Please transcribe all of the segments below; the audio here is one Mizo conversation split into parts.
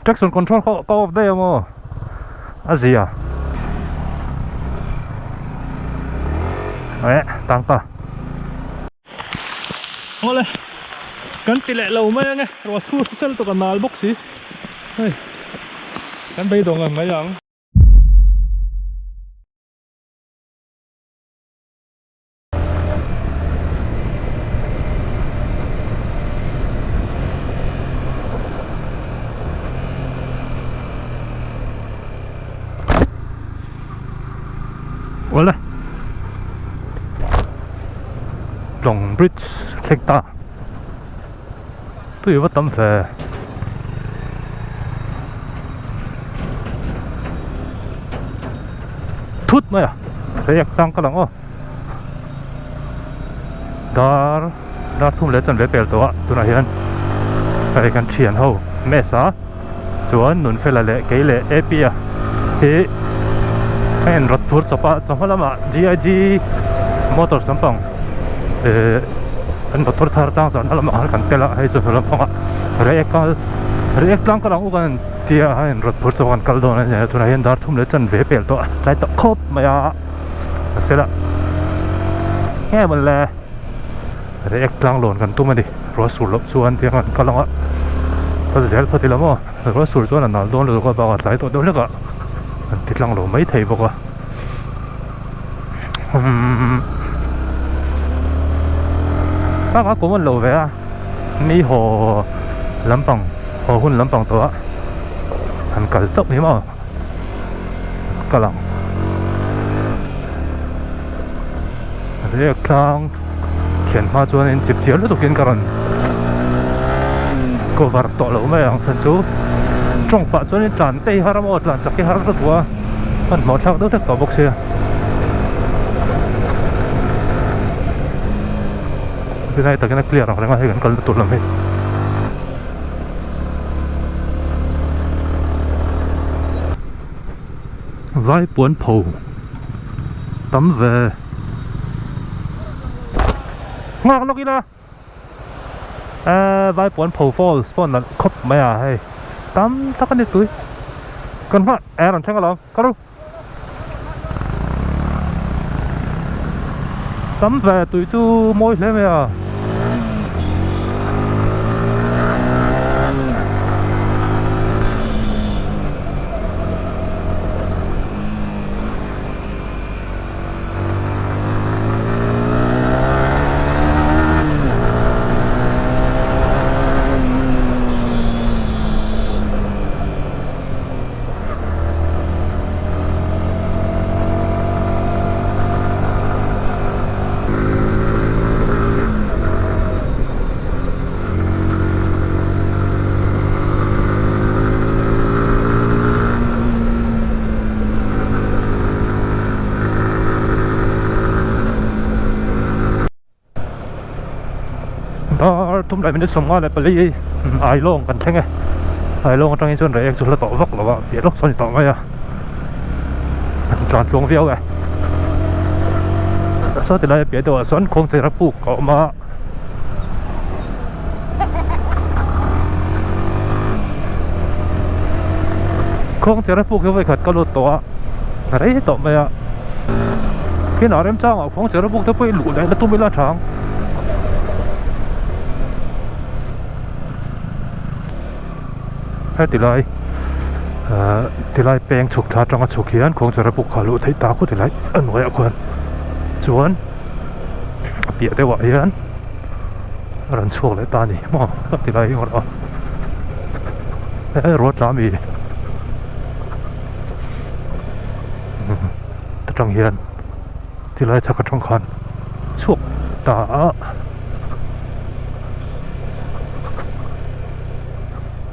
Traction control kha ka off daih a maw a zia eh tang ta awle kan ti leh lo mai ange ruah chhur sel tawk a nal bawk si hei kan beidawng ang mai ang. Awle Tlawng bridge thleng ta tui va tam ve. Thut mai a reiek tang ka lang aw dar dar thum leh chanve pel tawh a tunah hian hei kan thian ho mess a chuan Nunfela leh kei leh A_P a hi a en rawt phur chawp a chawhma lamah G_I_G motors lampang ehh an motor thar tang zawhna lamah khan kan tel a hei chu lampangah reiek kal reiek tlang ka lang uk a. Tia a in rawt phur chu kan kal dawn a ni a tunah hian dar thum leh chanve pel tawh a tlai tawh khawp mai a mahse la nge mawn le react tlang lawn kan tum a ni ruah sur loh chuan tiang an kal ang a kal zel phawt ila maw ruah sur chuan a nal dawn lutuk a bakah tlai tawh deuh hlek a an ti tlang lo mai thei bawk a umm bakah kum an lo ve a. Mi haw lampang haw hun lampang tawh a han kal chauh hi maw kal ang riak tlang thlen hma chuanin chip chiar lutukin ka rawn cover tawh lo mai ang chhan chu tawng pah chuanin tlan te hi har a maw tlan chak hi har lutuk a hmanhmawh thlak deuh hlek tawh bawk sia. Helai takin a clear ang reng a hei kan kalna tur lam hi. Vai puan pho tam ve nghak lawk ila eee vai puan pho falls pawh nalh khawp mai a hei tam tak a ni tui kan nghah eh rawn thleng alawm ka ru. Tam ve tui chu mawi hle mai a. Dar thum leh minute 54 Ailawng kan thleng e Ailawng atangin chuan reiek chu hla tawh vak lo a piah lawk sawn a ni tawh mai a an tlan tluang viau e saw ti lai a piah deuh ah sawn kawngchera puk a awm a kawngchera puk hi vawikhat ka lut tawh a rei tawh mai a kinah remchangah kawngchera puk te pawh hi luh leh la tum ila tha ang. Heti lai ahh tilai peng chhuk thla atanga chhuk hian kawngchera puk kha luh theih ta khawt tilai a hnuaiah khuan chuan a piah deuhah hian a rawn chhuak leh ta a ni maw tilai hi erawh he ruat tla mi atang hian tilai chhak atang khan chhuak ta a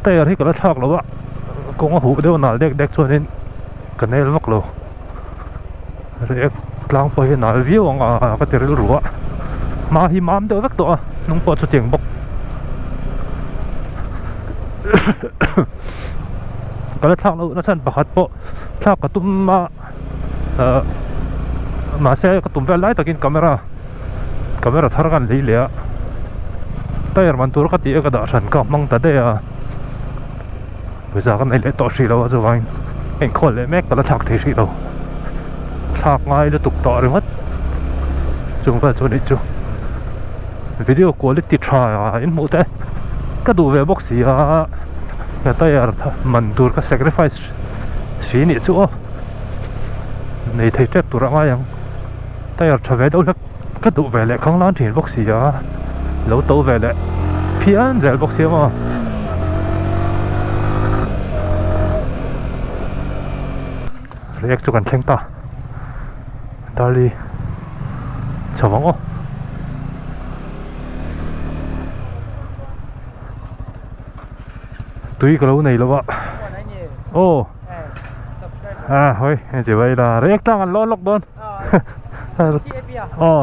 tyre hi ka la thlak lo a kawng a huh deuh nal dek dek chuanin ka nel vak lo. React tlang pawh hi nal viau ang a ka ti rilru a hma hi mam deuh vek tawh a hnung pawh chutiang bawk ka la thlak loh na chhan pakhat pawh thlak ka tum a ahh mahse ka tum vel lai takin camera camera thar khan lei leh a tyre man tur ka tih a ka dah hran kha a hmang ta daih a. pawisa ka nei leh tawh hrih lo a chuvangin ka inkhawl leh mek ka la thlak thei hrih lo thlak ngai lutuk tawh ringawt chung vel chu a nih chu video quality tha in hmuh te ka duh ve bawk si a ka tyre man tur ka sacrifice si nih chu aw nei thei tep tur a ngai ang tyre tha ve deuh hlek ka duh ve leh khang lan thin bawk si a lo to ve leh phian zel bawk sia maw riak chu kan thleng ta darli chho vang aw tui ka lo nei lo a aw a hawi hei chi vai la riak tlang an lawn lawk dawn aw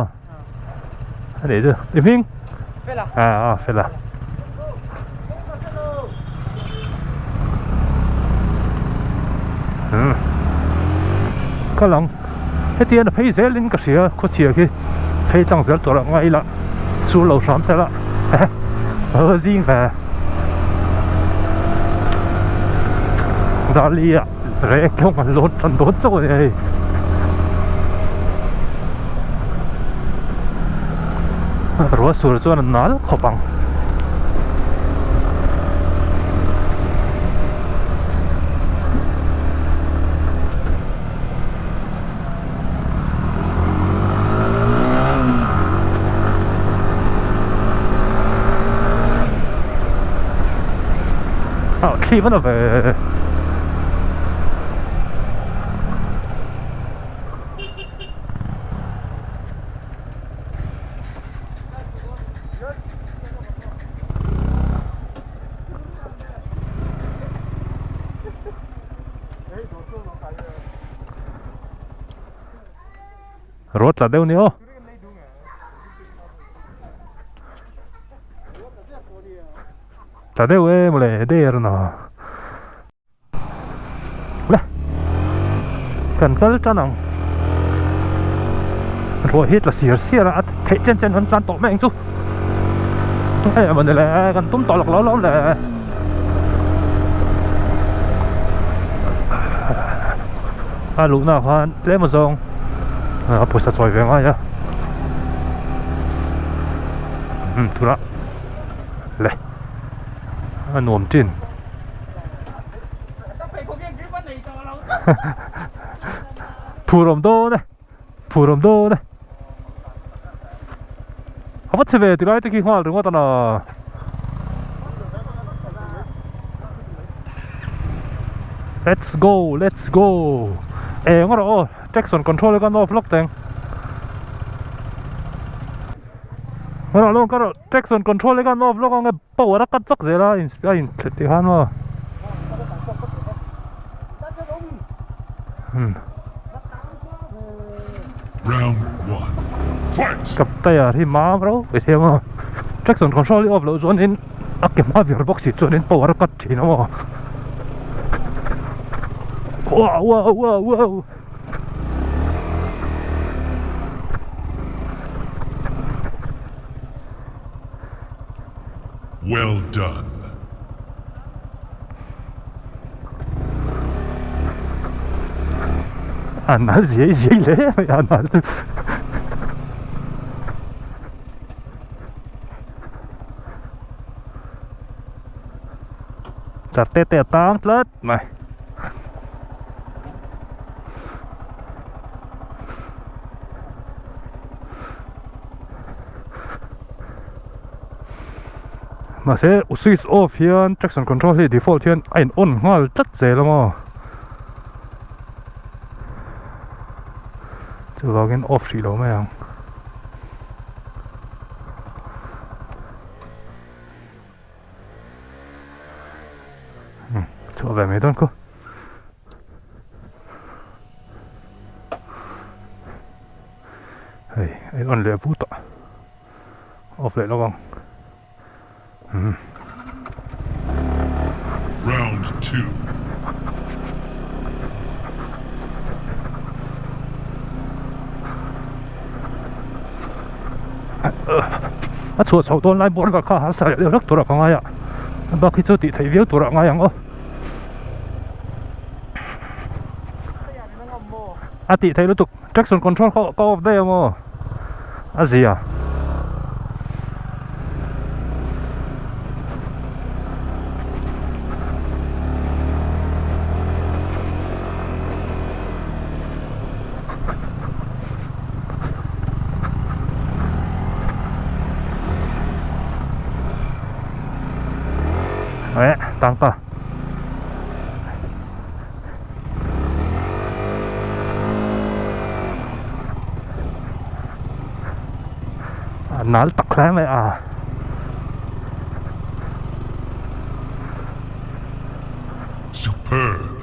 a nih chu i hming a a fela hmm ka lang hetian a phei zelin ka hria khawchhia khi phei tlang zel tur a ngai ila sur lo hram sela zing ve Darli ah Rek lawng an lawn tan dawn chauh a ni hei. Ruah sur chuan a nal khawp ang. Ah thli va na ve Ruat tla deuh ni aw. Tla deuh e mawle der na. Le kan kal tan ang. Ruah hi tla siar siar a theih chen chen kan tlan tawh mai ang chu. Hei a mawni le kan tum tawh lawk lo lawm le. A luhna ah khan tlem azawng a pawisa chawi ve ngai a umm tunah le a nuam chin phur awm dawn e phur awm dawn e a va chhe ve tilai te khi nghal ringawt a na. Let's go let's go eng rawh aw traction control hi kan off lawk teng rawh lawng ka rawh traction control hi kan off lawk ang e power a cut vak zel a in a in thlet tih khan maw hmm Round one, fight! Ka tyre hi mam rau mai sia maw traction control hi off loh chuanin a ke hma vir bawk si chuanin power a cut thin a maw wow wow wow wow Well done. A nal ziai ziai hle mai a nal chu. Char te te a tang tlat mai. Mahse switch off hian traction control hi default hian a in on nghal tlat zel a maw chuvangin off hrih lo mai ang. Chhuah ve mai dawn khu. Hei a in on leh vut a off leh lawk ang umm. Round 2. A chhuah chhoh dawn lai bawr vel kha harsa leh deuh hlek tur ah ka ngai a bak hi chu tih theih viau tur ah ngai ang aw. A tih theih lutuk traction control kha ka off daih a maw a zia. Eh tang ta. A nal tak hle mai a. Superb.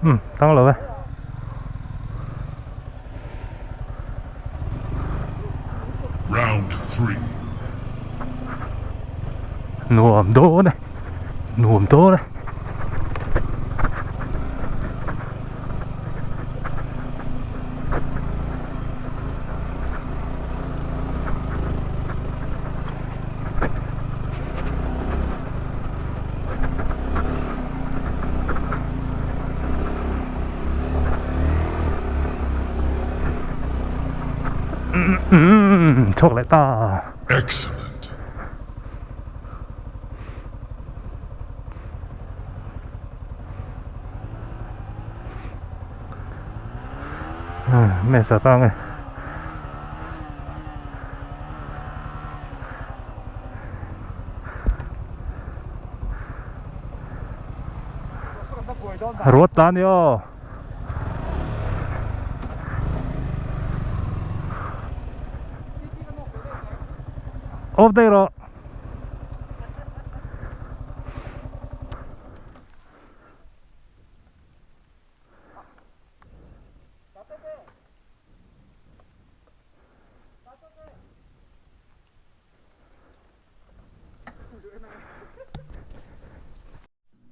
Um tang lo e. Round 3. Nuam dawn e. Nuam dawn e. Chhuak leh ta. Excellent. Mesa tang e. Ruat ta ni aw. Off daih rawh.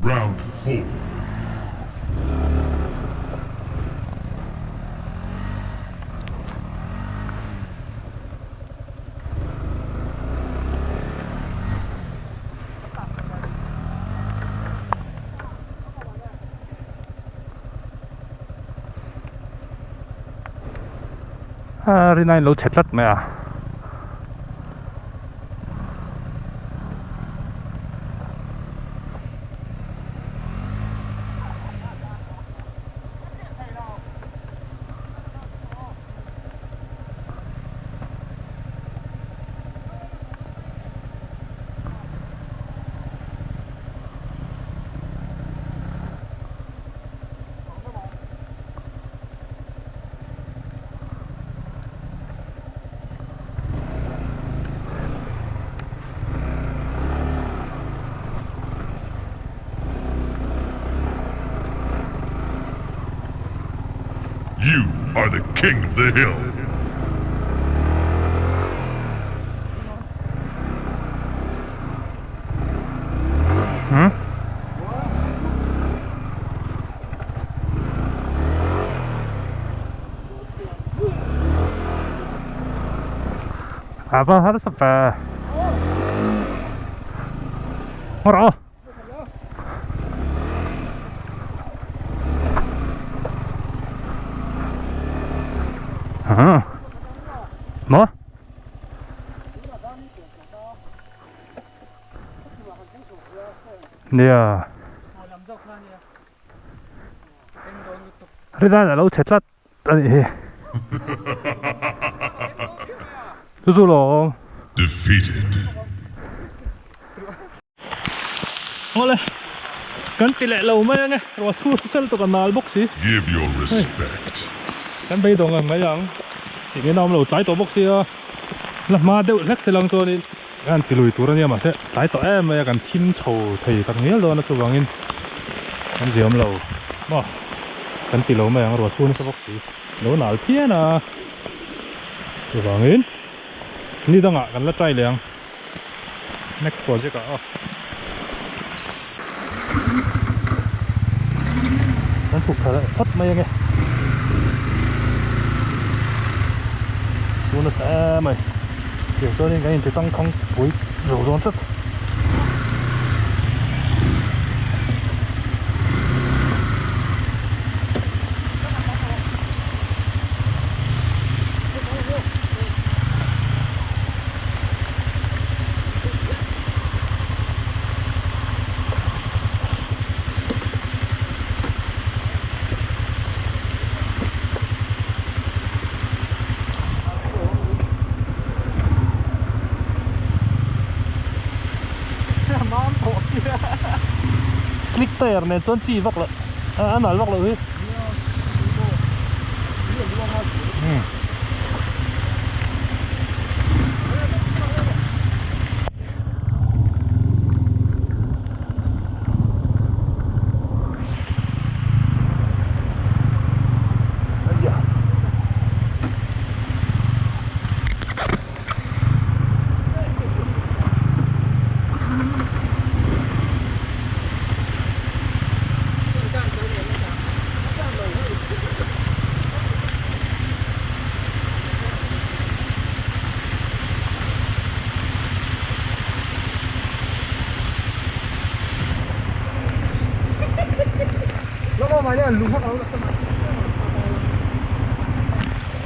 Round 4. A rin ain lo chhe tlat mai a. You are the king of the hill. Hmm? A va harsa ve. Ngaw rawh aw. Hah. Maw? Nia. Rinai a lo chhe tlat a nih hi. Chu chu lawm. Defeated. Awle kan ti leh lo mai ange ruah chhur sel tawk a nal bawk si. Give your respect. Kan beidawng ang mai ang. Engin a awm lo tlai tawh bawk sia. La hma deuh hlek se lang chuanin kan ti lui tur ania mahse tlai tawh em mai a kan thim chho thei tak ngial dawn a chuvangin kan ziam lo maw kan ti lo mai ang ruah chhung nasa bawk si lo nal phian a chuvangin ni dangah kan la try leh ang next project ah aw kan chhuk thla leh phawt mai ange chu nasa em mai tiang chuanin kan inti tangkhang pui zo dawn tlat. Tyre nen chuan chi vak loh a nal vak loh hi.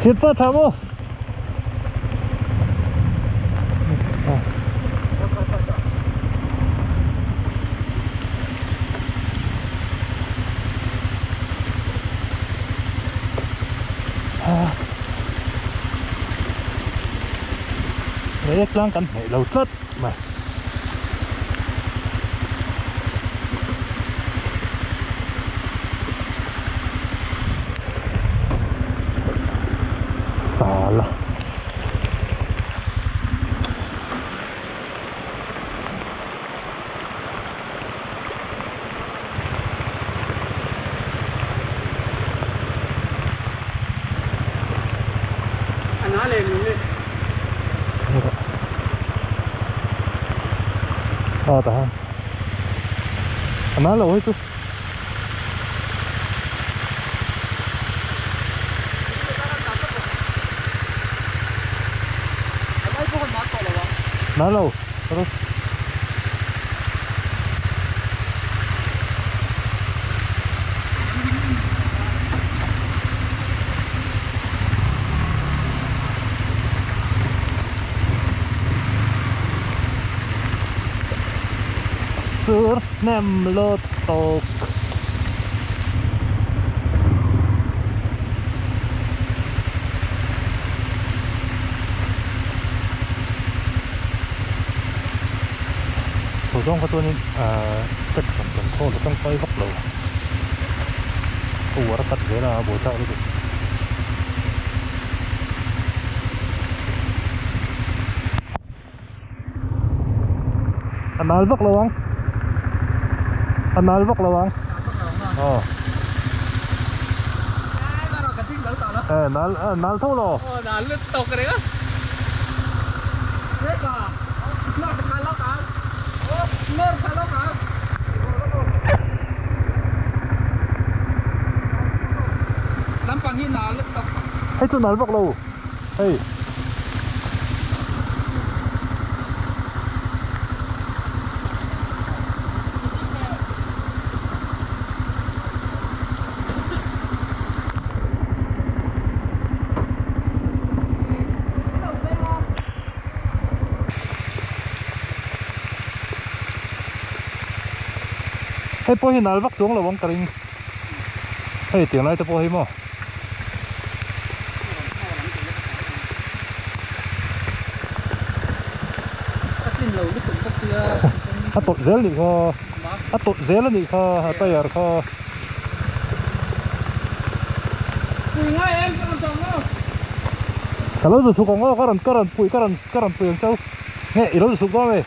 Thil pa tha maw? Rei tlang kan hnaih lo tlat mai. Tala. A tah a nal lo hei chu. Nal lo Sur hnem lut tawk. Tho zawng kha chuanin ahh traction control a tangkai vak lo a uar a cut zel a a buaithlak lutuk. A nal vak lo ang a nal vak lo ang aw e nal nal tho lo hei chu nal vak lo hei. Hei pawh hi nal vak chuang lo ang ka ring hei tiang lai te pawh hi maw. A tawlh zel nih kha a tawlh zel a nih kha a tyre kha. Ka lo zu chhuk ang aw ka rawn ka rawn pui ka rawn ka rawn pui ang chau nge i lo zu chhuk dawn em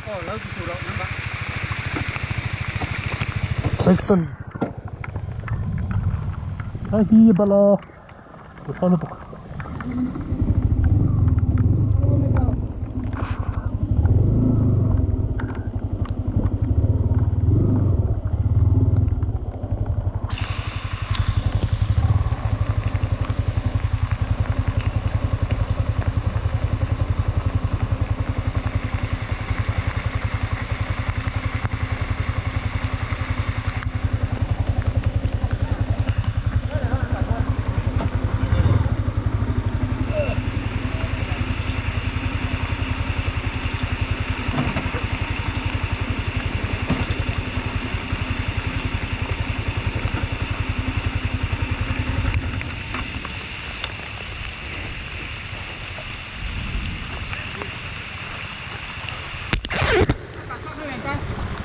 Sexton a hi bala tha lutuk.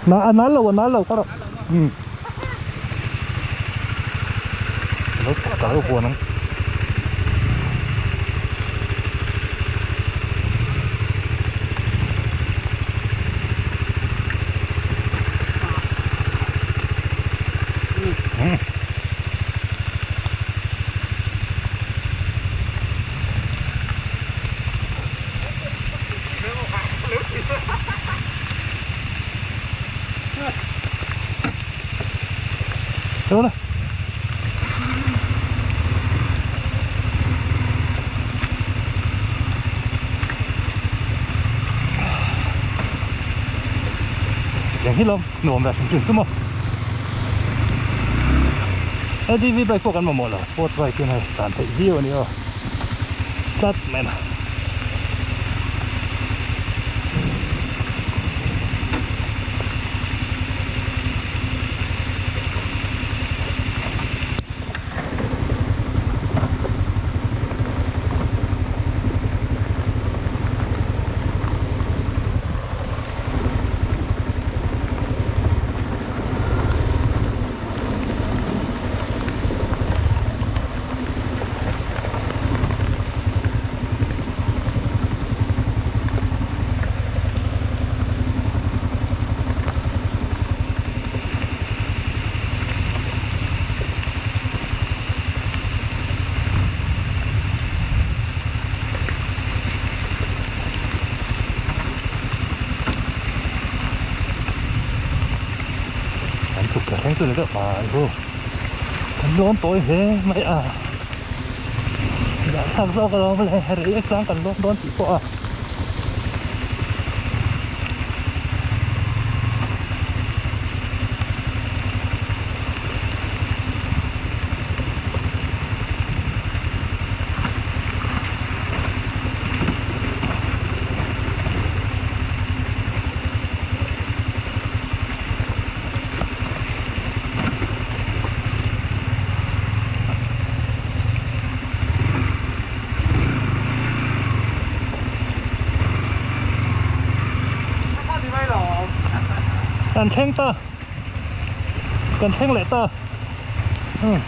Na a nal lo a nal lo ka rawh. a tla deuh huan ang. Được rồi. Yang hi lawm nuam ve hrim hrim chu maw. ADV bike pawh kan mamawh lo sport bike in hei tan theih viau a ni aw tlat mai a. An chhuk ta thleng chu ni deuh mai hu kan lawn tawi hle mai a zahthlak zawk alawm le rei tlang kan lawn dawn tih pawh a. Kan thleng ta kan thleng leh ta umm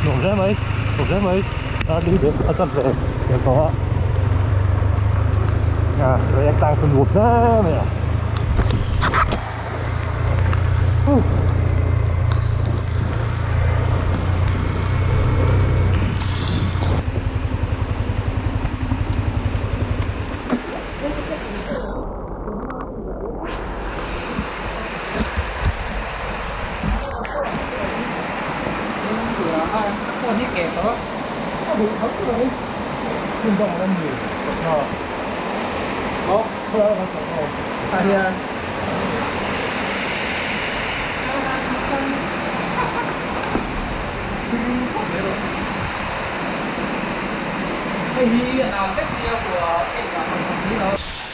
nuam hle mai nuam hle mai a ni leh a chan ve hmel tawh a a rei tang chu nuam hle mai a.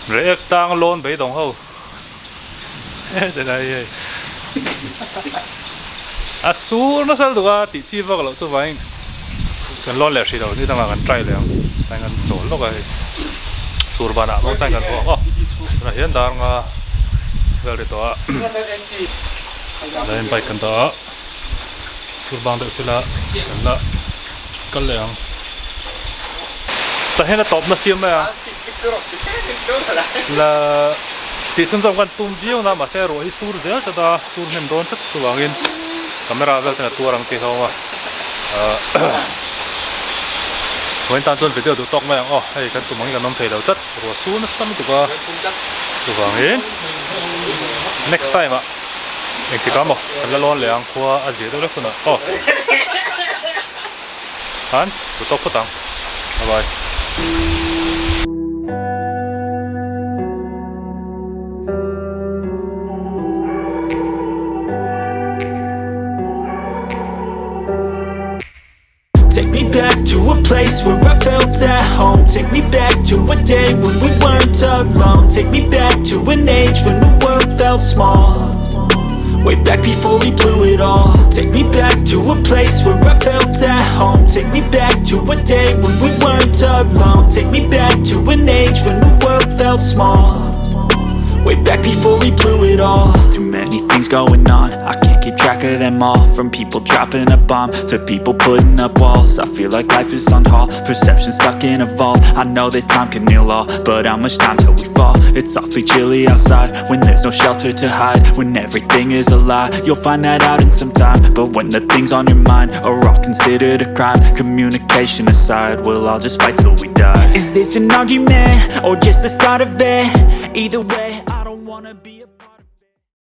React tang lawn beidawng ho helai hei a sur nasa lutuk a tih chi vak loh chuvangin kan lawn leh hrih lo ni dangah kan try leh ang tlai kan chawl lawk a hei sur banah pawh chuan kan haw ang aw tunah hian dar nga vel ri tawh a tlaiin bike kan dah a sur bang deuh sela kan la kal leh ang tah hian a tawpna siam mai a la tih chhunzawm kan tum viau na mahse ruah hi sur zel tlat a sur hnem dawn tlat chuvangin camera vel ten a tuar ang tih hlauhawm a vawiin tan chuan video duh tawk mai ang aw hei kan tum angin kan awm thei lo tlat ruah sur nasa lutuk a chuvangin next time ah engtik ah maw kan la lawn leh ang khua a zia deuh lek hunah aw han duh tawk phawt ang bye bye. Take me back to a place where I felt at home. Take me back to a day when we weren't alone. Take me back to an age when the world felt small. Way back before we blew it all. Take me back to a place where I felt at home. Take me back to a day when we weren't alone. Take me back to an age when the world felt small. Way back before we blew it all. Too many things going on. I can't keep track of them all. From people dropping a bomb to people putting up walls. I feel like life is on hold, perception stuck in a vault. I know that time can heal all, but how much time till we fall? It's awfully chilly outside when there's no shelter to hide. When everything is a lie, you'll find that out in some time. But when the things on your mind are all considered a crime, communication aside, we'll all just fight till we die. Is this an argument or just the start of it? Either way, I don't wanna be a part of